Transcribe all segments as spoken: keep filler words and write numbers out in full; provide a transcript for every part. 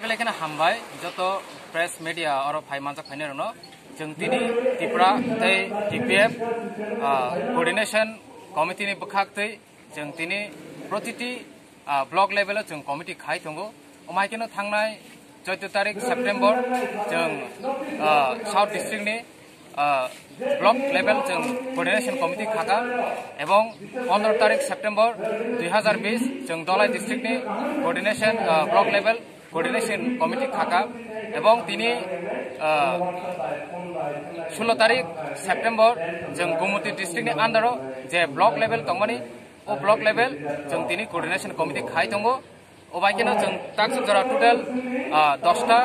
Lekheno hambai joto press media oro phai manjak phainai rokno. Chwng tini Tipra tei T P F, ah, coordination committee ni bwkhak tei chwng tini protiti, ah, block level o chwng committee khai tongo. Omo hai kheno thangnai chauddho tarik September chwng, ah, South District ni, ah, block level chwng coordination committee khaka, ebong pondro tarik September dui hazar bis chwng Dholai District ni coordination, ah, block level coordination committee khaka, ebong tini, ah, sulo tarik September chwng Gumoti District ni under o je block level tongmani, o block level chwng tini coordination committee khai tongo. Obai kheno chwng taksuk jora total, ah, dosta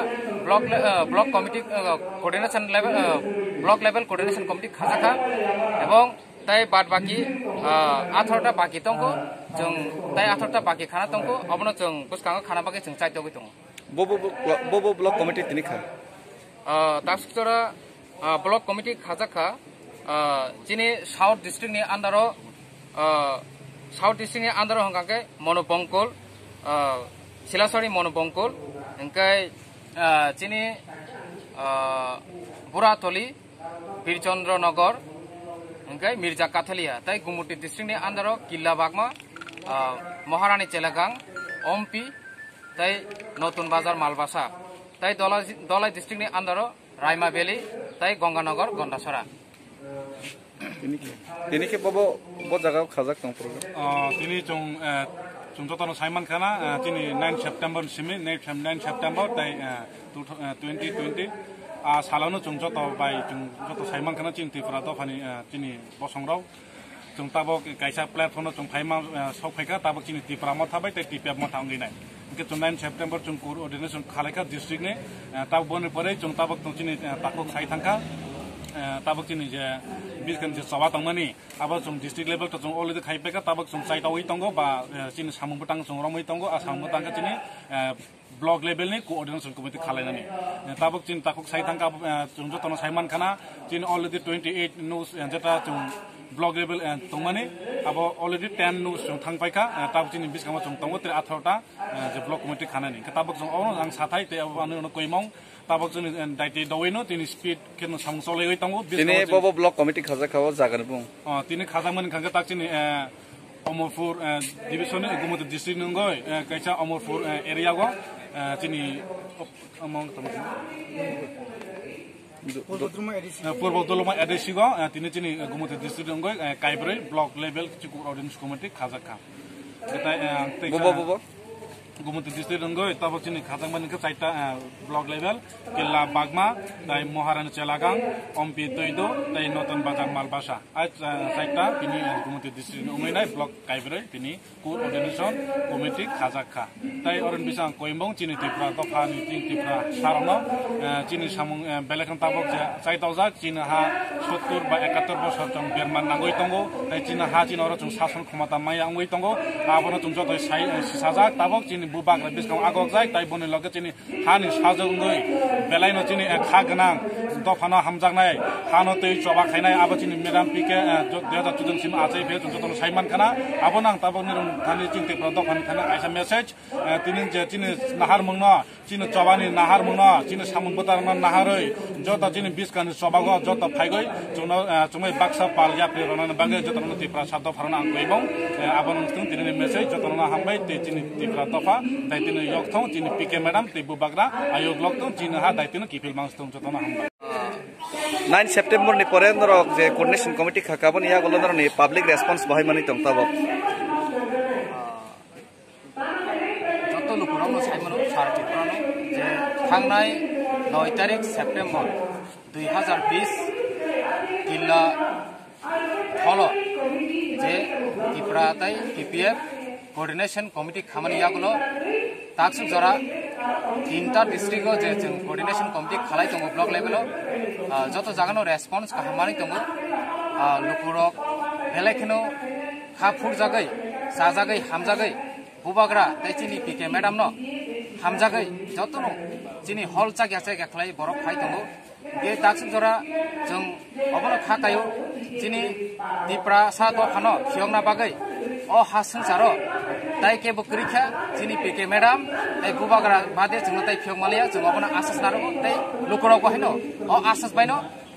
block le-, ah, block committee, ah, coordination level, ah, block level coordination committee khajakha, ebong tai bad baki, ah, atharota baki tongkho, chwng tai atharota baki khana tongkho, obono chwng bwskango khana bagwi chwng chaitogwi tongo. Bobo, bobo, bobo block committee tini kha? Ah, taksuk jora, ah, block committee khajak kha, ah, chini South District ni under o, ah, South District ni under o hwnkha khe Monu Bongkol, ah, Silasori Monu Bongkol, hwnkhe, ah, chini, ah, Buratoli, Birchandra Nagar, hwnkhe Mirja Kathalia, tei Gumoti District ni under o Killa Bagma, ah, Maharani Chelagang, Ompi, tei Notun Bazar Malbasa, tei Dholai, Dholai District ni under o Raima Valley tei Ganganagar Gandasora. Tini khe, tini khe bobo, bo jaga o khajak tong program? Ah, tini chwng, eh, chwng jotono sai mankha na, eh, chini nine September ni simi, nine Sep-, nine September tei, eh, two thou-, eh, twenty twenty, ah, salono chwng joto bai chwng joto sai mankha na chini Tripura dophani, eh, chini bosongrok. Chwng tabok kaisa platform no chwng phaima, eh, sok phaikha, tabok chini Tipra Motha bai tei T P F Motha wngwi nai. Hwnkhe chwng nine September chwng coordination khalaikha district ni, eh, tabok boni pore chwng tabok tong chini, eh, takhuk sai thangkha, eh, tabok chini je biskan je choba tongmani, abo chwng district level to chwng already khai paikha, tabok chwng chaitogwi tongo ba, eh, chini samung bwtang chwng romwi tongo, a samung bwtang khe chini, eh, block level ni coordination committee khalainani. Eh, tabok chini takhuk sai thangkha, eh, chwng jotono sai mankha na, chini already twenty eight nos, eh, jeta chwng block level, eh, tongmani, abo already ten nos chwng thang paikha, eh, tabok chini biskango chwng tongo tei atharota, eh, je block committee khanani. Hwnkhe tabok chwng oro ang sathai tei abo ano koimong, tabok chini, eh, daiti dowino tini speed kheno samung cholaiwi tongo. Tini biskango chini bobo block committee khajak kha o jaga ni bung? Oh, tini khajakmani hwnkha khe tak chini, eh, Omorpur, eh, division ni Gumoti district ni wngwi, eh, kaisa Omorpur, eh, area o, eh, chini, among tamo. Do-, do-, Purbo Duluma A D C. Eh, Purbo Duluma A D C o, eh, tini chini, eh, Gumoti district ni wngwi, eh, kaibrwi block level chukuk ordinance committee khajak kha. Tei, eh, tei Bobo, kha-, bobo? Gumoti district wngwi tabok chini khajakmani khe chaita, eh, block level, Killa Bagma, tei Maharani Chelagang, Ompi Toido, tei Notun Bazar Malbasa. Ai, eh, chaita tini, eh, Gumoti district ni wngwi nai block kaibrwi tini coordination committee khajak kha. Tei oroni bising koimbong chini Tripura dopha ni chini Tripura sarokno, eh, chini samung, eh, belai kheno tabok je chaitokjak, chini ha sottur ba ekattor bosor chwng berman nangwi tongo, tei chini ha chini oro chwng sason khomota maya wngwi tongo, abono chwng joto sai, eh, sajak, tabok chini bubagra biskango agokjak, tei boni loge chini hani sajwk wngwi belaino chini, eh, kha gwnang dophano hamjaknai, hano twi choba khainai, abo chini madam P K, eh, jo-, dui hazar chuddo simi achai phe chwng jotono sai mankha na, abono ang tabokni rwng thani chini Tripura dophani thani kaisa message, eh, tini je chini naharmungno, chini chobani naharmungno, chini samung bwtarno naharwi, joto chini biskani chobago joto phaigwi chwngno, eh, chwngwi baksa pal yapri rwnani bagwi jotono Tripura sa dopharokno ang koimong, eh, abono wngthung tinini message, jotono hambai tei chini Tripura dopha, tei tini yokthong chini P K madam tei bubagra ayuk lokthong chini ha daitino kiphil mangthung jotono hambai. Nine September ni pore norok je coordination committee khaka boni yagulo norokni public response bahai mani tong tabok. Joto lukurokno saimano sara Tripurano je thangnai noi tarik September dui hazar bis Killa Holo je Tripura tei T P F coordination committee khamani yagulo taksuk jora tinta district o je chwng coordination committee khalai tongo block level o, ah, joto jagano response kaham manwi tongo. Ah, lukurok belai kheno kha phurjagwi, chajagwi, hamjagwi bubagra tei chini P K madam no hamjagwi jotono chini hol chakya chakya khlai borok phai tongo. Hwnkhe taksuk jora chwng obono kha kaio chini Tiprasa dophano phiyokna bagwi o ha swngcharo Tai kebo kwrwi kha chini P K madam, tai bubagra bade chwngno tai phiyok maliya, chwng obono asas narwgo, tai lukurokbo haino o asas baino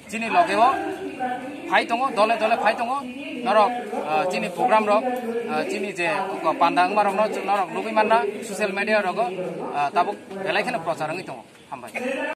chini logeo phai tongo, dole dole phai tongo, norok, ah, chini program rok, ah, chini je panda wngma rokno norok nugwi manna social media rogo, ah, tabuk belai kheno prochar wngwi tongo. Hambai.